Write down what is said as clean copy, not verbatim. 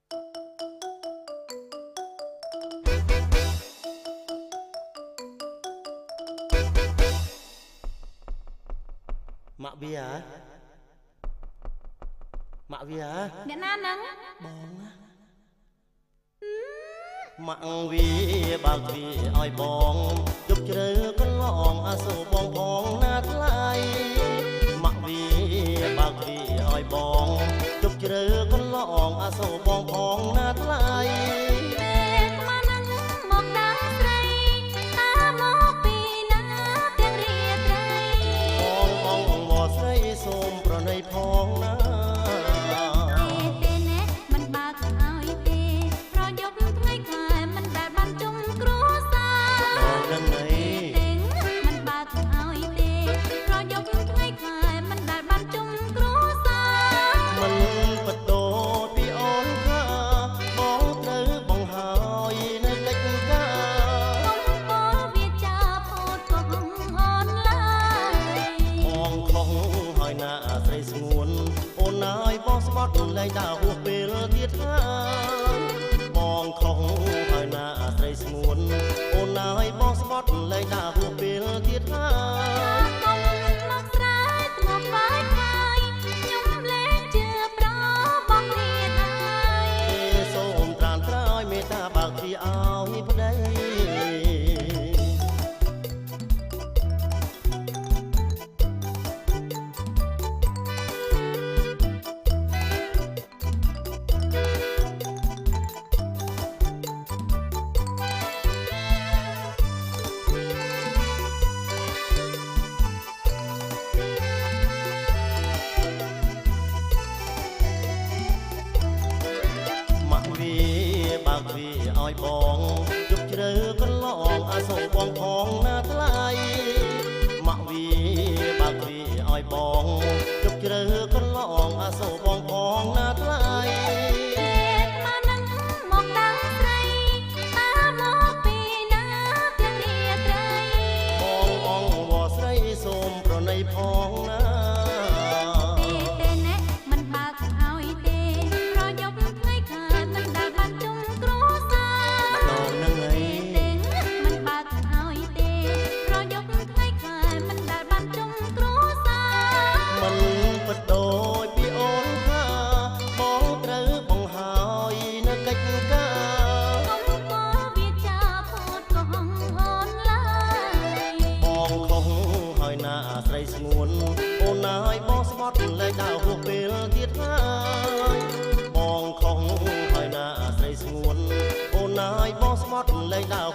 ម៉ាក់វាហ៎ម៉ាក់វាហ៎ អ្នកណាហ្នឹង បងណាម៉ាក់វាបើកវាឲ្យបងយប់ជ្រៅកន្លងអាសូរបងផងណាថ្លៃម៉ាក់វាបើកវាឲ្យបងយប់ជ្រៅកន្លងអាសូរបងផងណាថ្លៃ ពេលស្មាននឹងមកដល់ស្រីតើមកពីណាទាំងរាត្រី បងអងវស្រីសូមប្រណីផងណា ទេទេណែមិនបើកឲ្យទេប្រយប់ថ្ងៃខែមិនដែលបានជុំគ្រួសារ បងនឹងអី ទេមិនបើកឲ្យទេប្រយប់ថ្ងៃខែមិនដែលបានជុំគ្រួសារ មិនបដូរពីអូនខាបងត្រូវបង្ហើយនៅកិច្ចការ កុំពោលវាចាភូតកុហកអូនឡើយ បងខុសហើយណាស្រីស្ងួនអូនហើយបងស្បត់លែងដើរហួសពេលទៀតហើយបងខុសហើយណាស្រីស្ងួនអូនហើយបងស្បត់លែងដើរហួសពេលទៀតហើយ កុំមកស្រែកមកបាយកាយខ្ញុំលែងជឿប្របងរៀនហើយ ទេសូមត្រានត្រើយមេត្តាបើកទ្វារឲ្យប្តី ម៉ាក់វាបើកវាឲ្យបងយប់ជ្រៅកន្លងអាសូរបងផងណាថ្លៃម៉ាក់វាបើកវាឲ្យបងយប់ជ្រៅកន្លងអាសូរបងផងណាថ្លៃ ពេលមកនឹងមកដល់ស្រីតើមកពីណាទាំងរាត្រី បងអងវស្រីសូមប្រណីផងណា ទេទេណែមិនបើកឲ្យទេប្រយប់ថ្ងៃខែមិនដែលបានជុំគ្រួសារ ដងនឹងអី ទេមិនបើកឲ្យទេប្រយប់ថ្ងៃខែមិនដែលបានជុំគ្រួសារ មិនបដូរពីអូនខាបងត្រូវបង្ហើយនៅកិច្ចការ កុំពោលវាចាភូតកុហកអូនឡើយ បងខុសហើយណាស្រីស្ងួនអូនហើយបងស្បត់លែងដើរហួសពេលទៀតហើយបងខុសហើយណាស្រីស្ងួនអូនហើយបងស្បត់លែងដើរ